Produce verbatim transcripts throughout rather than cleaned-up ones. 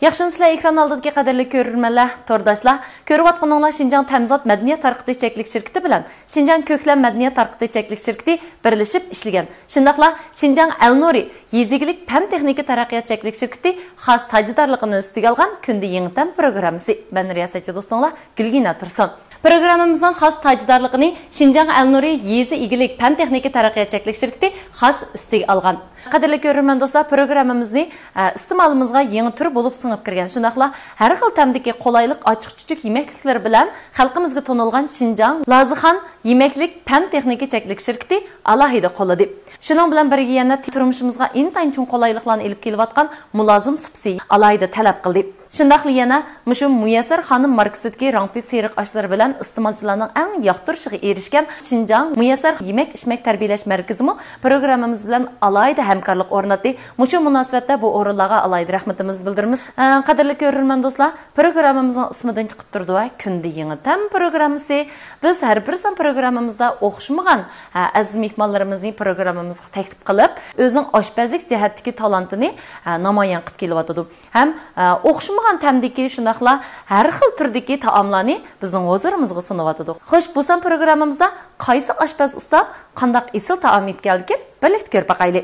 ياخشىمۇسىلەر ئېكران ئالدىدىكى قەدىرلىك كۆرۈرمەنلەر، تورداشلار؟ كۆرۈۋاتقىنىڭلار شىنجاڭ تەمىزات مەدەنىيەت تارقىتىش چەكلىك شىركىتى بىلەن شىنجاڭ كۆكلەم مەدەنىيەت تارقىتىش چەكلىك شىركىتى بىرلىشىپ ئىشلىگەن، شۇنداقلا شىنجاڭ ئەلنۇرى يېزا ئىگىلىك پەن تېخنىكا تەرەققىيات چەكلىك شىركىتى خاس تاجدارلىقىنى ئۈستىگە ئالغان كۈندە يېڭى تەم پروگراممىسى. مەن رىياسەتچى دوستۇڭلار گۈلگىنە تۇرسۇن. پروگراممىمىزنىڭ خاس تاجدارلىقىنى شىنجاڭ ئەلنۇرى يېزا ئىگىلىك پەن تېخنىكا تەرەققىيات چەكلىك شىركىتى خاس ئۈستىگە ئالغان. قەدىرلىك كۆرۈرمەن دوستلار، پروگراممىمىزنى، ئە، ئىستېمالىمىزغا يېڭى تۈر بولۇپ سىڭىپ كىرگەن، شۇنداقلا ھەر خىل تەمدىكى قولايلىق ئاچچىق-چۈچۈك يېمەكلىكلىرى بىلەن خەلقىمىزگە تونۇلغان شىنجاڭ لازىخان يېمەكلىك پەن تېخنىكا چەكلىك شىركىتى ئالاھىدە قوللىدى. شۇنىڭ بىلەن بىرگە يەنە تۇرمۇشىمىزغا ئىنتايىن چوڭ قولايلىقلارنى ئېلىپ كېلىۋاتقان مۇلازىم سۇپىسى ئالاھىدە تەلەپ قىلدى. شۇنداقلا يەنە مۇشۇ مۇيەسسەر خانىم ماركىسىدىكى رەڭپىي سېرىق ئاشلىرى بىلەن ئىستېمالچىلارنىڭ ئەڭ ياقتۇرۇشىغا ئېرىشكەن شىنجاڭ مۇيەسسەر يېمەك-ئىچمەك تەربىيەلەش مەركىزىمۇ پروگراممىمىز بىلەن ئالاھىدە ھەمكارلىق ئورناتتى. مۇشۇ مۇناسىۋەتتە بۇ ئورۇنلارغا ئالاھىدە رەھمىتىمىزنى بىلدۈرىمىز. ئە، قەدىرلىك كۆرۈرمەن دوستلار، پروگراممىمىزنىڭ ئىسمىدىن چىقىپ تۇرىدۇ، ھە، كۈندە يېڭى تەم پروگراممىسى. بىز ھەر بىر سان پروگراممىمىزدا ئوخشىمىغان، ھە، ئەزىز مېھمانلىرىمىزنى پروگراممىمىزغا تەكلىپ قىلىپ، ئۆزىنىڭ ئاشپەزلىك جەھەتتىكى تالانتىنى، ھە، نامايان قىلىپ كېلىۋاتىدۇ. ھەم، ئە، ئوخشىمىغان تەمدىكى، شۇنداقلا ھەر خىل تۈردىكى تائاملارنى بىزنىڭ ھۇزۇرىمىزغا سۇنۇۋاتىدۇ. خوش، بۇ سان پروگراممىمىزدا قايسى ئاشپەز ئۇستام قانداق ئېسىل تائام ئېلىپ كەلدىكىن، بىرلىكتە كۆرۈپ باقايلى.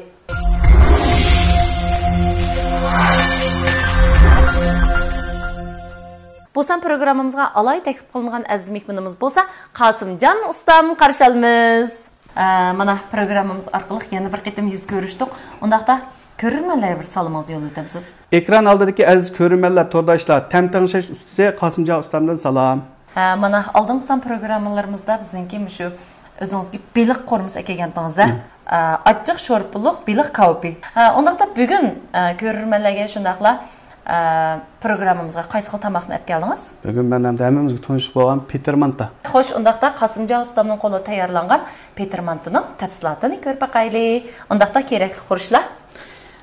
بۇ سان پروگراممىمىزغا ئالاھىدە تەكلىپ قىلىنغان ئەزىز مېھمىنىمىز بولسا قاسىمجان ئۇستام، قارشى ئالىمىز. ئە، مانا، پروگراممىمىز ئارقىلىق يەنە بىر قېتىم يۈز كۆرۈشتۇق. ئۇنداقتا، كۆرۈرمەنلەرگە بىر سالىمىڭىزنى يوللىۋېتەمسىز؟ ئېكران ئالدىدىكى ئەزىز كۆرۈرمەنلەر، تورداشلار، تەم تەڭشەش ئۇستىسى قاسىمجان ئۇستامدىن سالام. ھە، مانا، ئالدىنقى سان پروگراممىلىرىمىزدا بىزنىڭكى مۇشۇ ئۆزىڭىزگە بېلىق قورۇمىسى ئەكەلگەنتىڭىز، ھە؟ مم. ئە، ئاچچىق شورپىلىق بېلىق كاۋىپى. ھە، ئۇنداقتا بۈگۈن، ئە، كۆرۈرمەنلەرگە شۇنداقلا، ئە، پروگراممىمىزغا قايسى خىل تاماقنى ئەپ كەلدىڭىز؟ بۈگۈن مەن ئەمدى ھەممىمىزگە تونۇش بولغان پېتىر مانتا. خوش، ئۇنداقتا قاسىمجان ئۇستامنىڭ قولىدا تەييارلانغان پېتىر مانتىنىڭ تەپسىلاتىنى كۆرۈپ باقايلى. ئۇنداقتا كېرەكلىك خۇرۇچلار؟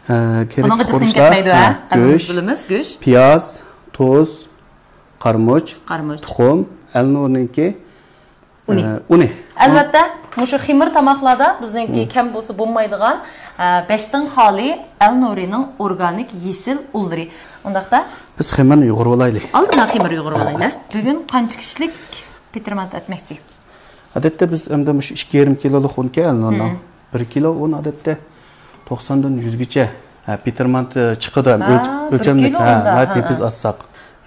ئە، كېرەكلىك خۇرۇچلار، بۇنىڭغا جىق نېمە كەتمەيدۇ، ھە؟ ھە، ھەممىمىز بىلىمىز، گۆش، پىياز، تۇز، قارىمۇچ، قارىمۇچ، تۇخۇم، ئەلنۇرنىڭكى، ئۇنى. ئە، ئۇنى. ئەلۋەتتە، مۇشۇ خېمىر تاماقلاردا بىزنىڭكى مم. كەم بولسا بولمايدىغان، ئە، بەشتىن خالىي ئەلنۇرىنىڭ ئورگانىك يېشىل ئۇنلىرى. ئۇنداقتا، بىز خېمىرنى يۇغۇرۇۋالايلى. ئالدىن خېمىر يۇغۇرۇۋالايلى. ھە. بۈگۈن قانچە كىشىلىك پېتىر مانتا ئەتمەكچى؟ ئادەتتە بىز ئەمدى مۇشۇ ئىككى يېرىم كىلولۇق ئۇنكەن ئەلنۇرنىڭ. مم. بىر كىلو ئۇن، ئادەتتە، توقساندىن يۈزگىچە، ھە، پېتىر مانتا چىقىدۇ، ھەم ھە، ئۆلچ-، بىر ئۆلچەملىك، كىلو ھە، ئۇندا، ناھايىتى ھە، نېپىز ھە. ئالساق.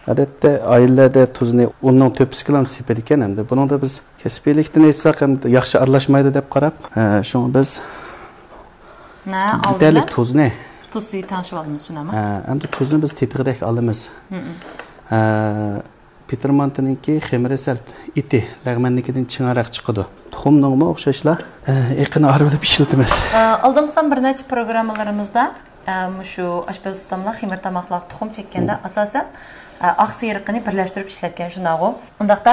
ئادەتتە، ئائىلىلەردە تۇزنى ئۇننىڭ تۆپىسىگىلا سېپىدىكەن، ئەمدى بۇنىڭدا بىز كەسپىيلىكتىن ئېيتساق، ئەمدى ياخشى ئارىلاشمايدۇ دەپ قاراپ، ھە، شۇڭا بىز ھە، ئالدى يېتەرلىك بىلەن تۇزنى، تۇز سۈيى تەڭشىۋالىمىز، شۇنداقمۇ؟ ھە، ئەمدى تۇزنى بىز تېتىغۇدەك ئالىمىز. مم. ھە، پېتىر مانتىنىڭكى خېمىرى سەل ئېتى لەغمەننىڭكىدىن چىڭراق چىقىدۇ. تۇخۇمنىڭمۇ ئوخشاشلا، ئە، ئېقىنى ئايرىۋېلىپ ئىشلىتىمىز. ئە، ئالدىنقى سان بىر نەچچە پروگراممىلىرىمىزدا، ئە، مۇشۇ ئاشپەز ئۇستاملار خېمىر تاماقلارغا تۇخۇم چەككەندە، مم. ئاساسەن، ئە، ئاق سېرىقىنى بىرلەشتۈرۈپ ئىشلەتكەن، شۇنداقغۇ؟ ئۇنداقتا،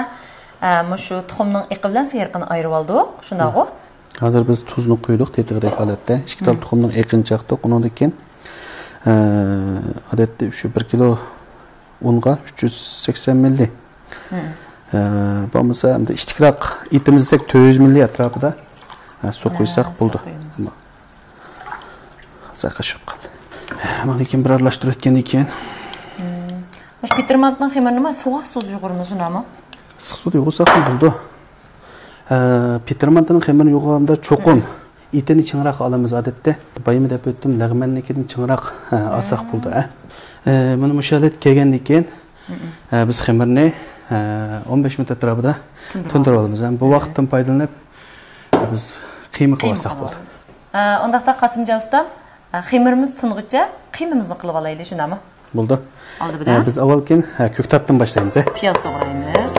ئە، مۇشۇ تۇخۇمنىڭ ئېقى بىلەن سېرىقىنى ئايرىۋالدۇق، شۇنداقغۇ؟ مم. ھازىر بىز تۇزنى قۇيدۇق تېتىغۇدەك ھالەتتە. ئىككى تال مم. تۇخۇمنىڭ ئېقىنى چاقتۇق. ئۇنىڭدىن كېيىن، ئە، ئادەتتە شۇ بىر كىلو ئۇنغا ئۈچ يۈز سەكسەن مىللى. مم. ئە، بولمىسا، ئەمدى ئىتتىكراق ئېتىمىز دېسەك، تۆت يۈز مىللى ئەتراپىدا، ئە، سۇ ھە، قۇيساق سۇ بولىدۇ. قۇيىمىز. ئازراق قېشىپ قالدى. ئاندىن كېيىن بىر ئارىلاشتۇرۇپ ئۆتكەندىن كېيىن. مم. مۇشۇ پېتىر مانتىنىڭ خېمىرىنىمۇ سوغۇق سۇدا يۇغۇرىمىز، شۇنداقمۇ؟ ئىسسىق سۇدا يۇغۇرساقمۇ بولىدۇ. ئە، پېتىر مانتىنىڭ خېمىرىنى يۇغۇرغاندا چوقۇم مم. ئېتىنى چىڭراق ئالىمىز ئادەتتە. بايىمۇ دەپ ئۆتتۈم، لەغمەننىڭكىدىن چىڭراق، ھە، ئالساق مم. بولىدۇ، ھە. ئە، مانا مۇشۇ ھالەتكە كەلگەندىن كېيىن، مم. ئە، بىز خېمىرنى، ئە، ئون بەش مىنۇت ئەتراپىدا تىندۇرۇپ تىندۇرۇپ ئالىمىز. ئالىمىز. ھەم بۇ مم. ۋاقىتتىن پايدىلىنىپ، بىز قىيما قىلىپ قىيما ئالساق قىلىپ بولىدۇ. ئالىمىز. ئە، ئۇنداقتا قاسىمجان ئۇستام، ئە، خېمىرىمىز تىنغۇچە قىيمىمىزنى قىلىپ ئالايلى، شۇنداقمۇ؟ بولدى. ئالدى بىلەن. ئە، بىز ئاۋۋالكىن، ھە، كۆكتاتتىن باشلايمىز، ھە. پىياز توغرايمىز.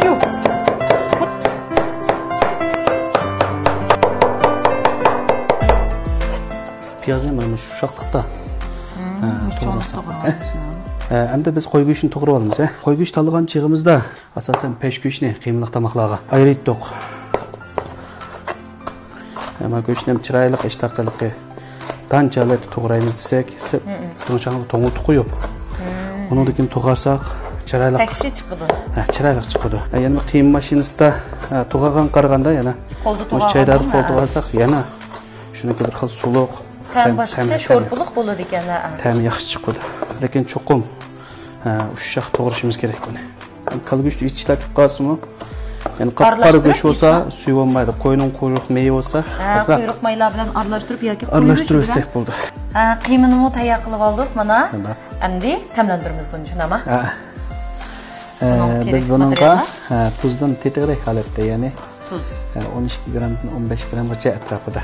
يۇ. پىيازنى مانا مۇشۇ ئۇششاقلىقتا، مم، ھە، مۇشۇ چوڭلۇقتا توغرىساق، توغرىۋالىمىز، ھە. ھە، ئەمدى بىز قوي گۆشىنى توغرىۋالىمىز، ھە. قوي گۆش تاللىغان چېغىمىزدا، ئاساسەن، پەش گۆشنى قىيمىلىق تاماقلارغا ئايرىيتتۇق. ئەمما گۆشنى ھەم چىرايلىق ئىشتىھا قىلىقى دانچە ھالەتتە توغرايمىز دېسەك، سە-، مم. تۇڭشاڭدا توڭلىتىپ قويۇپ، مم. ئۇنىڭدىن كېيىن توغرىساق، چىرايلىق، تەكشى چىقىدۇ. ھە، چىرايلىق چىقىدۇ. ھە، يەنە قىيما ماشىنىسىدا، ھە، توغرىغانغا قارىغاندا يەنە قولدا مۇشۇ چايداردا قولدا توغرىساق، يەنە شۇنىڭكى بىر خىل سۇلۇق، تەم، تەم باشقىچە، تەم، شورپىلىق بولىدىكەن، ھە. تەمى ياخشى چىقىدۇ. لېكىن چوقۇم، ھە، ئۇششاق توغرىشىمىز كېرەك بۇنى. كالا گۆشتە ئىچ تارتىپ قالسىمۇ، يەنى قاپقارا گۆش بولسا، سۈيى بولمايدۇ. قوينىڭ قۇيرۇق مېيى بولسا، ھە، قۇيرۇق مېيىلەر بىلەن ئارىلاشتۇرۇپ ياكى قوي گۆشى بىلەن ئارىلاشتۇرۇۋەتسەك بولدى. ھە، قىيمىنىمۇ تەييار قىلىپ ئالدۇق مانا. ئەمدى تەملەندۈرىمىز بۇنى، شۇنداقمۇ؟ ھە. ئە، بىز بۇنىڭغا، ھە، تۇزدىن تېتىغۇدەك ھالەتتە، يەنى، تۇز، ھە، ئون ئىككى گرامدىن ئون بەش گرامغىچە ئەتراپىدا.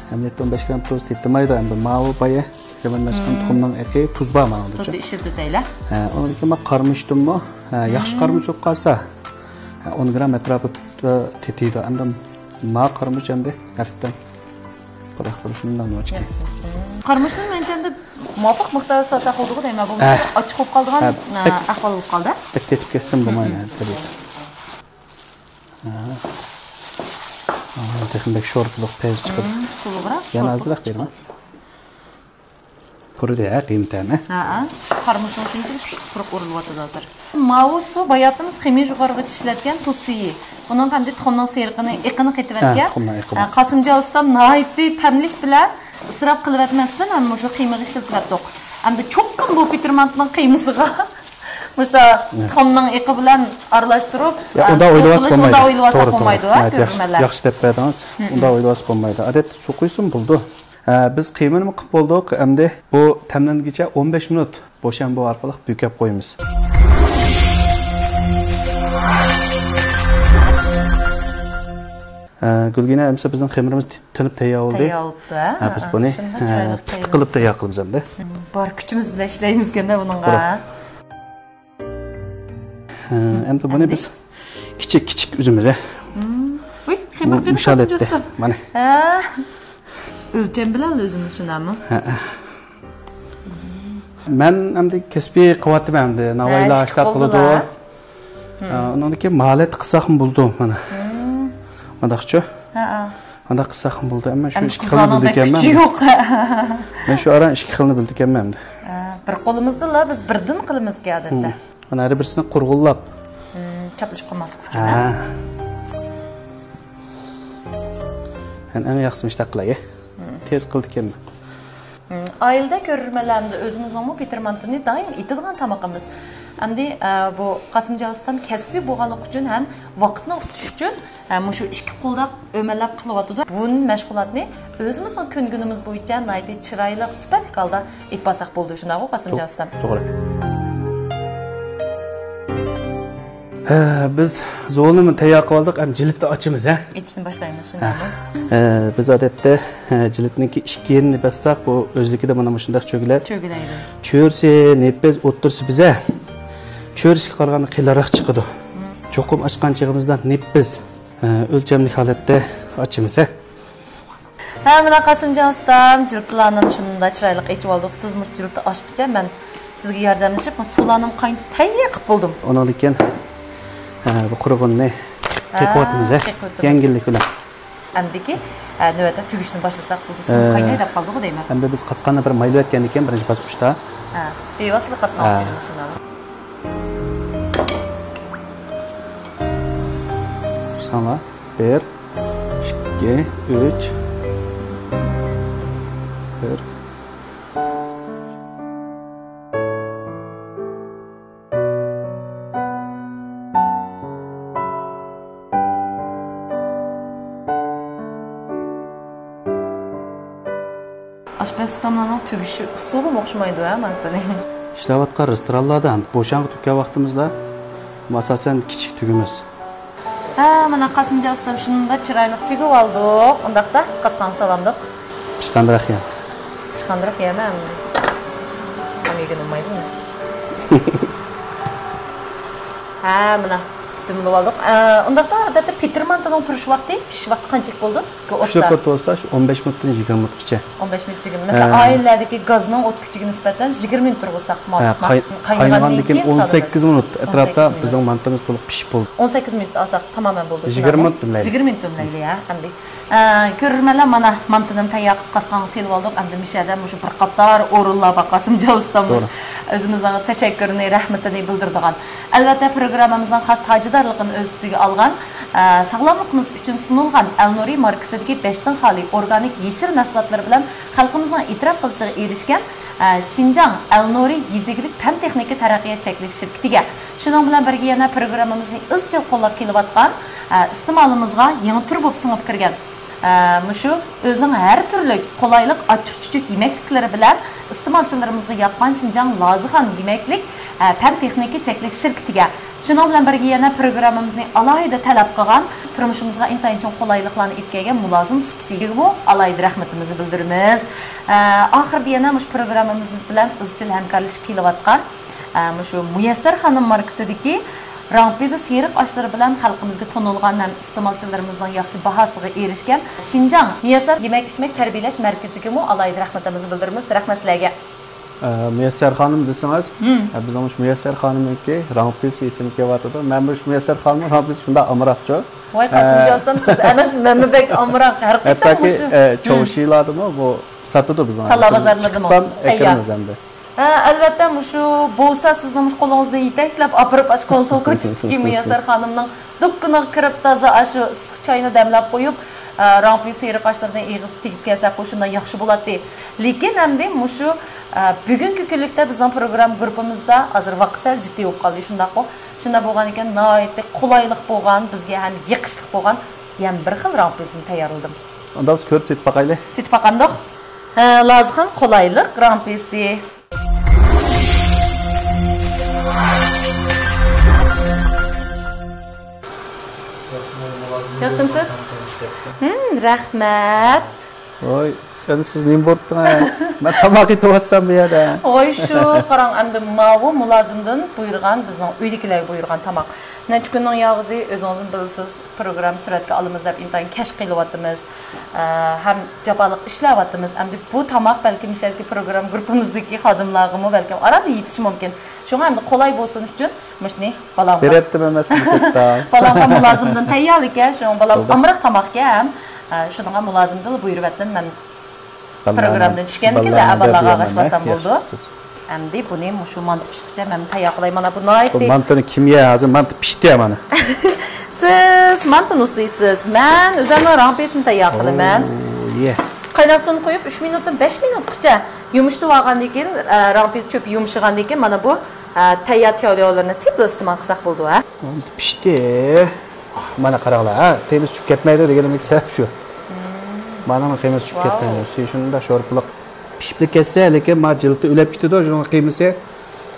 ئەمەلىيەتتە ئون بەش گرام تۇز تېتىمايدۇ، ئەمدى ماۋۇ بايا يېمىنلاشقان تۇخۇمنىڭ ئېقى، تۈز بار ماڭىدۇ. تۈزنى ئىشلىتىۋېتەيلى. ھە، ئۇنىڭدىن كېيىن ما قارىمۇچتىنمۇ، ھە، ياخشى قارىمۇچ بولۇپ قالسا، ھە، ئون گرام ئەتراپىدا تېتىيدۇ. ئەمدى ما قارىمۇچ ئەمدى ھەقىقەتەن پۇراقلىرى شۇنداق نوچكى. قارىمۇچنى مەنچە ئەمدى مۇۋاپىق مىقداردا سالساق بولىدىغۇ دەيمەن. بولمىسا ئاچچىق بولۇپ قالىدىغان، ھە، ئەھۋال بولۇپ قالدى. بەك تېتىپ كەتسىمۇ بولمايدۇ، ھە، تەبىئىي. ھە. تېخىمۇ بەك شورپىلىق پەيز چىقىدۇ. سۇلۇقراق، يەنە ئازراق بېرىمەن. پۇرىدى ھە، قىيمىتى ھەمە. ھەئە. قارىمۇچنىڭ شۇنچىلىك كۈچلۈك پۇرىقى ئۇرۇلۇۋاتىدۇ ھازىر. ماۋۇ سۇ باياتىمىز خېمىر يۇغارغىچە ئىشلەتكەن تۇز سۈيى. بۇنىڭغا ئەمدى تۇخۇمنىڭ سېرىقىنى، ئېقىنى قېتىۋەتكەن. ھە، تۇخۇمنىڭ ئېقى بار. قاسىمجان ئۇستام ناھايىتى پەملىك بىلەن ئىسراپ قىلىۋەتمەستىن ھەم مۇشۇ قىيمىغا ئىشلىتىۋەتتۇق. ئەمدى چوقۇم بۇ پېتىر مانتىنىڭ قىيمىسىغا مۇشۇ تۇخۇمنىڭ ئېقى بىلەن ئارىلاشتۇرۇپ، ئۇنداق ئويلىۋالسا بولمايدۇ. توغرا، توغرا. ياخشى، ياخشى دەپ بەردىڭىز. ئۇنداق ئويلىۋالسا بولمايدۇ. ئادەتتە سۇ قۇيسىمۇ بولىدۇ. ھە، بىز قىيمىنىمۇ قىلىپ بولدۇق. ئەمدى بۇ تەملەنگۈچە ئون بەش مىنۇت بوشامبۇ ئارقىلىق بۈكەپ قويىمىز. ھە، گۈلگىنە، ئەمىسە بىزنىڭ خېمىرىمىز تى-، تىنىپ تەييار بولدى. تەييار بولۇپتۇ، ھە؟ ھە، بىز بۇنى، ھە، پىتى قىلىپ تەييار قىلىمىز ئەمدى. بار كۈچىمىز بىلەن ئىشلەيمىزكەن-دە بۇنىڭغا. ھە، ئەمدى بۇنى بىز كىچىك، كىچىك ئۈزىمىز، ھە. ۋۇي، خېمىر قېنى قاسىمجان ئۇستا؟ مانا. ھە. ئۆلچەم بىلەن ئۈزىمىز شۇنداقمۇ؟ ھە. مەن ئەمدى كەسپىي قىلىۋاتىمەن ئەمدى. ناۋايلار ئىشلەپ قىلىدۇ. ھە، ئۇنىڭدىن كېيىن ماھالەت قىلساقمۇ بولىدۇ مانا. مانداقچۇ؟ ھە. مانداق قىلساقمۇ بولىدۇ. ئەمما شۇ ئىككى خىلنى بىلىدىكەنمەن. مەن شۇ ئاران ئىككى خىلنى بىلىدىكەنمەن ئەمدى. ھە، بىر قولىمىزدىلا بىز بىردىن قىلىمىزكەن ئادەتتە. مانا ھەر بىرسىنى قۇرغۇنلاپ. چاپلىشىپ قالماسلىق ئۈچۈن. ھە. مەن ئەڭ ياخشىسى مۇشۇنداق قىلاي. تېز قىلىدىكەنمەن. ئائىلىدە كۆرۈرمەنلەر ئەمدى ئۆزىمىزنىڭمۇ پېتىر مانتىنى دائىم ئېتىدىغان تامىقىمىز. ئەمدى، ئە، بۇ قاسىمجان ئۇستام كەسپىي بولغانلىقى ئۈچۈن ھەم ۋاقىتنى ئۇتۇش ئۈچۈن، ئە، مۇشۇ ئىككى قولدا ئۆمەلەپ قىلىۋاتىدۇ. بۇ مەشغۇلاتنى ئۆزىمىزنىڭ كۆنگىنىمىز بويىچە ناھايىتى چىرايلىق، سۈپەتلىك ھالدا ئېلىپ بارساق بولىدۇ، شۇنداقغۇ، قاسىمجان ئۇستام؟ توغرا. ھە، بىز زولنىمۇ تەييار قىلىۋالدۇق، ئەمدى جىلىتنى ئاچىمىز، ھە؟ ئېچىشنى باشلايمىز، شۇنداقمۇ؟ ھە، بىز ئادەتتە، ھە، جىلىتنىڭكى ئىككى يېنىنى باسساق، بۇ ئۆزلۈكىدە مانا مۇشۇنداق چۆگىلەپ. چۆگىلەيدۇ. چۆرىسى نېپىز، ئوتتۇرىسى بىزە. چۆرىسىگە قارىغاندا قېلىنراق چىقىدۇ. چوقۇم ئاچقان چېغىمىزدا نېپىز، ھە، ئۆلچەملىك ھالەتتە ئاچىمىز، ھە؟ ھە، مانا قاسىمجان ئۇستام، جىلتىلارنىمۇ شۇنداق چىرايلىق ئېچىۋالدۇق. سىز مۇشۇ جىلتى ئاچقىچە مەن سىزگە ياردەملىشىپ، مانا سۇلارنىمۇ قاينىتىپ تەييار قىلىپ بولدۇم. ئۇنىڭدىن كېيىن، ھە، بۇ قۇرۇغۇننى قېقىۋاتىمىز، ھە، يەڭگىللىك بىلەن. ئەمدىكى، ھە، نۆۋەتتە تۈگۈشنى باشلىساق بولدى. سۇ قايناي دەپ قالدىغۇ دەيمەن. ئەمدى بىز قاسقاننى بىر مايلىۋەتكەندىن كېيىن بىرىنچى باسقۇچتا. ھە، بىۋاسىتە قاسقان. ھە. شۇنداق. ساڭا بىر. ئىككى، ئۈچ، بىر. ئاشپەز ئۇستاملارنىڭ تۈگۈشى ئۇسۇلىمۇ ئوخشىمايدۇ ھە مانتىنى. ئىشلەۋاتقان رېستورانلاردا ھەم بوشاڭغا تۈگكەن ۋاقتىمىزدا ئاساسەن كىچىك تۈگىمىز. ھە، مانا قاسىمجان ئۇستام شۇنداق چىرايلىق تۈگۈۋالدۇق. ئۇنداقتا قاسقانغا سالامدۇق. پىشقاندىراق يەڭ. پىشقاندىراق يەيمەن. ھەم يېگىلى بولمايدۇ. ھە، مانا دۈملىۋالدۇق. ئە، ئۇنداقتا ئادەتتە پېتىر مانتىنىڭ تۇرۇش ۋاقتى، پىشىش ۋاقتى قانچىلىك بولىدۇ؟ كۈچلۈك ئوتتا بولسا شۇ ئون بەش مىنۇتتىن يىگىرمە مىنۇتقىچە. ئون بەش مىنۇت، يىگىرمە. مەسىلەن، ھە. ئائىلىلەردىكى گازنىڭ ئوت كۈچىگە نىسبەتەن يىگىرمە مىنۇت تۇرغۇزساق مۇۋاپىقمۇ؟ ھە، قاي-، قاينىغاندىن كېيىن ئون سەككىز مىنۇت ئەتراپىدا بىزنىڭ مانتىمىز تولۇق پىشىپ بولدى. ئون سەككىز مىنۇت ئالساق تامامەن بولدى. يىگىرمە مىنۇت دۈملەيلى. يىگىرمە مىنۇت دۈملەيلى، ھە، ئەمدى. ئە، كۆرۈرمەنلەر، مانا مانتىنى تەييار قىلىپ قاسقانغا سېلىپ ئالدۇق. ئەمدى مۇشۇ يەردە مۇشۇ بىر قاتار ئورۇنلار بار، قاسىمجان ئۇستام توغرا. ئۆزىمىزنىڭ تەشەككۈرىنى، رەھمىتىنى بىلدۈرىدىغان. ئەلۋەتتە، پروگراممىمىزنىڭ خاس تاجىدارلىقىنى ئۆز ئۈستىگە ئالغان ئە، ساغلاملىقىمىز ئۈچۈن سۇنۇلغان ئەلنۇرى ماركىسىدىكى بەشتىن خالىي ئورگانىك يېشىل مەھسۇلاتلىرى بىلەن خەلقىمىزنىڭ ئېتىراپ قىلىشىغا ئېرىشكەن، ئە، شىنجاڭ ئەلنۇرى يېزا ئىگىلىك پەن تېخنىكا تەرەققىيات چەكلىك شىركىتىگە، شۇنىڭ بىلەن بىرگە يەنە پروگراممىمىزنى ئىزچىل قوللاپ كېلىۋاتقان، ئە، ئىستېمالىمىزغا يېڭى تۈر بولۇپ سىڭىپ كىرگەن، ئە، مۇشۇ ئۆزىنىڭ ھەر تۈرلۈك قولايلىق ئاچچىق-چۈچۈك يېمەكلىكلىرى بىلەن ئىستېمالچىلىرىمىزغا ياققان شىنجاڭ لازىخان يېمەكلىك، ئە، پەن تېخنىكا چەكلىك شىركىتىگە، شۇنىڭ بىلەن بىرگە يەنە پروگراممىمىزنى ئالاھىدە تەلەپ قىلغان، تۇرمۇشىمىزغا ئىنتايىن چوڭ قولايلىقلارنى ئېلىپ كەلگەن مۇلازىم سۇپىسىگىمۇ ئالاھىدە رەھمىتىمىزنى بىلدۈرىمىز. ئە، ئاخىرىدا يەنە مۇشۇ پروگراممىمىز بىلەن ئىزچىل ھەمكارلىشىپ كېلىۋاتقان، ئە، مۇشۇ مۇيەسسەر خانىم ماركىسىدىكى راڭپىزى سېرىق ئاشلىرى بىلەن خەلقىمىزگە تونۇلغان ھەم ئىستېمالچىلىرىمىزنىڭ ياخشى باھاسىغا ئېرىشكەن شىنجاڭ مۇيەسسەر يېمەك-ئىچمەك تەربىيەلەش مەركىزىگىمۇ ئالاھىدە رەھمىتىمىزنى بىلدۈرىمىز. رەھمەت سىلەرگە. ئە، مۇيەسسەر خانىم دېسىڭىز، مم. ئە، بىزنىڭ مۇشۇ مۇيەسسەر خانىمنىڭكى راڭپىسى ئېسىمگە كېلىۋاتىدۇ. مەن مۇشۇ مۇيەسسەر خانىمنىڭ راڭپىسى شۇنداق ئامراقچۇ. ۋاي، قاسىمجان ئۇستام، سىز ئەمەس، مەنمۇ بەك ئامراق. ھەر قېتىم ھەتتاكى، مۇشۇ. ئە، مم. چوۋشىلاردىمۇ بۇ ساتىدۇ بىزنىڭ. تاللا بازارلىرىدىمۇ؟ چىقىپ ھەم ئەكىرىمىز ئەمدى. ھە، ئەلۋەتتە، مۇشۇ بولسا سىزنىڭ مۇشۇ قولىڭىزدىن يېتەكلەپ ئاپىرىپ، ئاشۇ كونسۇل كوچىسىدىكى مۇيەسسەر خانىمنىڭ دۇكىنىغا كىرىپ، تازا ئاشۇ ئىسسىق چاينى دەملەپ قويۇپ، ئە، راڭپىسى سېرىق ئاشلىرىنى ئېغىزى تېگىپ كەلسەكۇ، شۇنداق ياخشى بولاتتى. لېكىن ئەمدى مۇشۇ، ئە، بۈگۈنكى كۈنلۈكتە بىزنىڭ پروگرامما گۇرۇپپىمىزدا ھازىر ۋاقىت سەل جىددىي بولۇپ قالدى، شۇنداققۇ؟ شۇنداق بولغانىكەن، ناھايىتى قولايلىق بولغان، بىزگە ھەم يېقىشلىق بولغان يەنە بىر خىل راڭپىسىنى تەييارلىدىم. ئۇنداق بولسا كۆرۈپ تېتىپ باقايلى. تېتىپ باقامدۇق؟ ھە، لازىخان قولايلىق راڭپىسى. ياخشىمۇسىز؟ ھىم، رەھمەت. ۋاي، يەنە سىز نېمە بۇيرۇتتىڭىز؟ مەن تاماق ئېتىۋاتسام بۇ يەردە. ۋاي شۇ، قاراڭ، ئەمدى ماۋۇ مۇلازىمدىن بۇيرۇغان، بىزنىڭ ئۆيدىكىلەرگە بۇيرۇغان تاماق. نەچچە كۈننىڭ ياغىسى، ئۆزىڭىزمۇ بىلىسىز، پروگرامما سۈرەتكە ئالىمىز دەپ ئىنتايىن كەچ قېلىۋاتىمىز، ئە، ھەم جاپالىق ئىشلەۋاتىمىز. ئەمدى بۇ تاماق بەلكىم مۇشۇ يەردىكى پروگرامما گۇرۇپپىمىزدىكى خادىملارغىمۇ بەلكىم ئاران يېتىشى مۇمكىن. شۇڭا ئەمدى قولاي بولسۇن ئۈچۈن مۇشۇنى بالامغا بېرەتتىم ئەمەسمۇ كەتتىم. بالامغا مۇلازىمدىن تەييارلىكەن، شۇڭا بالام بولدى. ئامراق تاماقكەن ھەم، ئە، شۇنىڭغا مۇلازىمدىنلا بۇيرۇۋەتتىم مەن. پروگرامدىن چۈشكەنكىنلەر بالىلارغا ئاغاش باسام بولىدۇ. ئەمدى بۇنى مۇشۇ مانتا پىشقىچە مەن تەييار قىلاي. مانا بۇ ناھايىتى. بۇ مانتىنى كىم يەي ھازىر؟ مانتا پىشتى مانا. سىز مانتىنى ئۇسۇيسىز. مەن ئۆزۈمنىڭ راڭپىسىنى تەييار قىلىمەن. ئوو، يە. قايناق سۇنى قۇيۇپ، ئۈچ مىنۇتتىن بەش مىنۇتقىچە يۇمشىتىۋالغاندىن كېيىن، ئە، راڭپىس چۆپى يۇمشىغاندىن كېيىن مانا بۇ، ئە، تەييار تياۋلياۋلىرىنى سېپىلا ئىستېمال قىلساق بولىدۇ، ھە؟ مانتا پىشتى. مانا قاراڭلار، ھە، قىيمىسى چۈشۈپ كەتمەيدۇ دېگىنىمدىكى سەۋەب شۇ. مانا قىيمىسى چۈشۈپ كەتمەيدۇ. شۇنداق شورپىلىق پىشىپلا كەتسە، لېكىن ما جىلدى ئۆلۈپ كېتىدۇ، شۇنىڭ قىيمىسى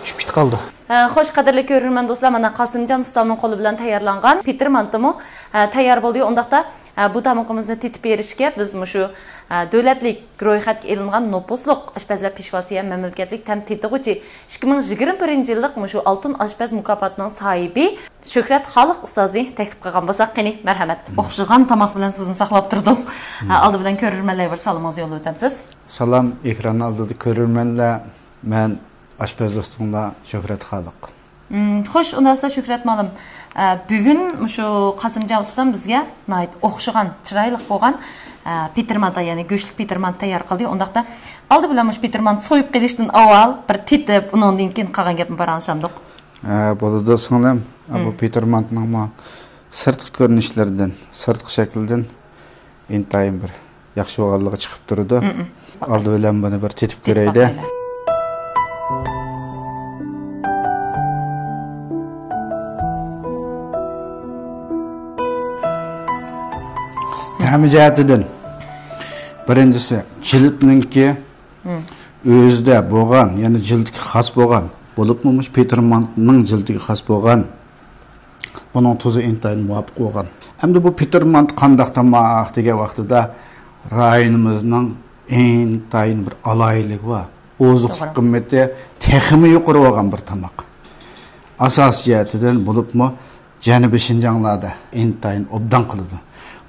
چۈشۈپ كېتىپ قالىدۇ. ئە، خوش، قەدىرلىك كۆرۈرمەن دوستلار، مانا قاسىمجان ئۇستامنىڭ قولى بىلەن تەييارلانغان پېتىر مانتىمۇ، ئە، تەييار بولدى. ئۇنداقتا، ئە، بۇ تامىقىمىزنى تېتىپ بېرىشكە بىز مۇشۇ، ئە، دۆلەتلىك رويخەتكە ئېلىنغان نوپۇسلۇق ئاشپەزلەر پېشۋاسى ھەم مەملىكەتلىك تەم تېتىغۇچى، ئىككى مىڭ يىگىرمە بىرىنچى يىللىق مۇشۇ ئالتۇن ئاشپەز مۇكاپاتىنىڭ ساھىبى شۆھرەت خالىق ئۇستازنى تەكلىپ قىلغان بولساق قېنى، مەرھەمەت. مم. ئوخشىغان تاماق بىلەن سىزنى ساقلاپ تۇردۇق. مم. ئە، ئالدى بىلەن كۆرۈرمەنلەرگە بىر سالىمىڭىزنى يوللاپ ئۆتەمسىز؟ سالام، ئېكران ئالدىدا كۆرۈرمەنلەر، مەن ئاشپەز دوستۇڭلار شۆھرەت خالىق. مم، خوش، ئۇنداق بولسا شۆھرەت مالىم، ئە، بۈگۈن مۇشۇ قاسىمجان ئۇستام بىزگە ناھايىتى ئوخشىغان، چىرايلىق بولغان، ئە، پېتىر مانتا، يەنى گۆشلۈك پېتىر مانتا تەييار قىلدى. ئۇنداقتا ئالدى بىلەن مۇشۇ پېتىر مانتا سويۇپ قېلىشتىن ئاۋۋال بىر تېتىپ، ئۇنىڭدىن كېيىن قالغان گەپنى پاراڭلىشامدۇق؟ ھە، بولىدۇ، سىڭلىم. ھە، بۇ مم. پېتىر مانتىنىڭمۇ سىرتقى كۆرۈنۈشلىرىدىن، سىرتقى شەكلىدىن ئىنتايىن بىر ياخشى بولغانلىقى چىقىپ تۇرىدۇ. مم. ئالدى بىلەن بۇنى بىر تېتىپ كۆرەيلى. باقايلى. تەمى جەھەتتىن، بىرىنچىسى، جىلىتنىڭكى مم. ئۆزىدە بولغان، يەنى جىلىتكە خاس بولغان، بولۇپمۇ مۇشۇ پېتىر مانتىنىڭ جىلىتىگە خاس بولغان، بۇنىڭ تۇزى ئىنتايىن مۇۋاپىق بولغان. ئەمدى بۇ پېتىر مانتا قانداق تاماق دېگەن ۋاقتىدا، رايونىمىزنىڭ ئىنتايىن بىر ئالاھىدىلىكى بار. ئوزۇقلۇق توغرا. قىممىتى تېخىمۇ يۇقىرى بولغان بىر تاماق. ئاساسىي جەھەتتىن بولۇپمۇ جەنۇبىي شىنجاڭلاردا ئىنتايىن ئوبدان قىلىدۇ.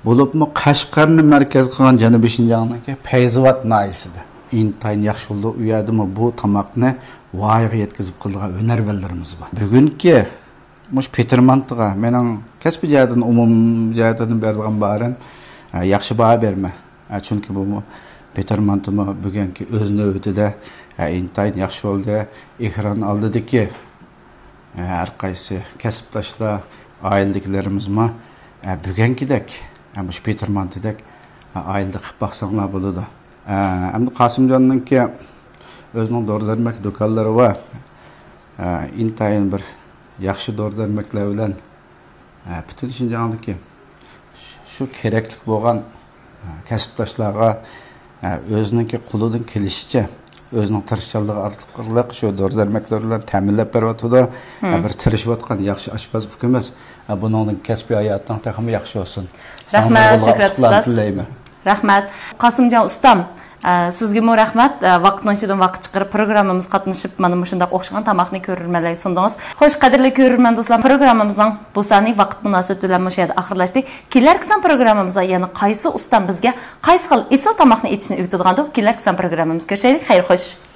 بولۇپمۇ قەشقەرنى مەركەز قىلغان جەنۇبىي شىنجاڭنىڭكى پەيزىۋات ناھىيەسىدە ئىنتايىن ياخشى بولىدۇ. ئۇ يەردىمۇ بۇ تاماقنى ۋايىغا يەتكۈزۈپ قىلىدىغان ھۈنەرۋەنلىرىمىز بار. بۈگۈنكى مۇشۇ پېتىر مانتىغا مېنىڭ كەسپىي جەھەتتىن، ئومۇمىي جەھەتتىن بېرىدىغان باھام، ئە، ياخشى باھا بېرىمەن. ئە، چۈنكى بۇ پېتىر مانتىمۇ بۈگۈنكى ئۆز نۆۋىتىدە، ئە، ئىنتايىن ياخشى بولدى. ئېكران ئالدىدىكى، ئە، ھەر قايسى كەسىپداشلار، ئائىلىدىكىلىرىمىزمۇ ئە، بۈگۈنكىدەك، ئە، مۇشۇ پېتىر مانتىدەك، ئە، ئائىلىدە قىلىپ باقساڭلار بولىدۇ. ئە، ئەمدى قاسىمجاننىڭكى ئۆزىنىڭ دورا-دەرمەك دۇكانلىرى بار. ئە، ئىنتايىن بىر ياخشى دورا-دەرمەكلەر بىلەن، ئە، پۈتۈن شىنجاڭدىكى شۇ كېرەكلىك بولغان، ئە، كەسىپداشلارغا، ئە، ئۆزىنىڭكى قولىدىن كېلىشىچە، ئۆزىنىڭ تىرىشچانلىقى ئارقىلىق شۇ دورا-دەرمەكلەر بىلەن تەمىنلەپ بېرىۋاتىدۇ. ئە، بىر تىرىشىۋاتقان ياخشى ئاشپەز ئۇكىمىز. ئە، بۇنىڭدىن كەسپىي ھاياتىڭ تېخىمۇ ياخشى بولسۇن. ساڭا رەھمەت، نۇرغۇنلىغان شۆھرەت ئۇتۇقلارنى ئۇستاز. تىلەيمەن. رەھمەت. قاسىمجان ئۇستام، ئە، سىزگىمۇ رەھمەت. ئە، ۋاقىتنىڭ ئىچىدىن ۋاقىت چىقىرىپ، پروگراممىمىزغا قاتنىشىپ، مانا مۇشۇنداق ئوخشىغان تاماقنى كۆرۈرمەنلەرگە سۇندىڭىز. خوش، قەدىرلىك كۆرۈرمەن دوستلار، پروگراممىمىزنىڭ بۇ سانى ۋاقىت مۇناسىۋىتى بىلەن مۇشۇ يەردە ئاخىرلاشتى. كېلەركى سان پروگراممىمىزدا يەنە قايسى ئۇستام بىزگە قايسى خىل ئېسىل تاماقنى ئېتىشنى ئۆگىتىدىغاندۇ؟ كېلەركى سان پروگراممىمىزدا كۆرۈشەيلى. خەير خوش.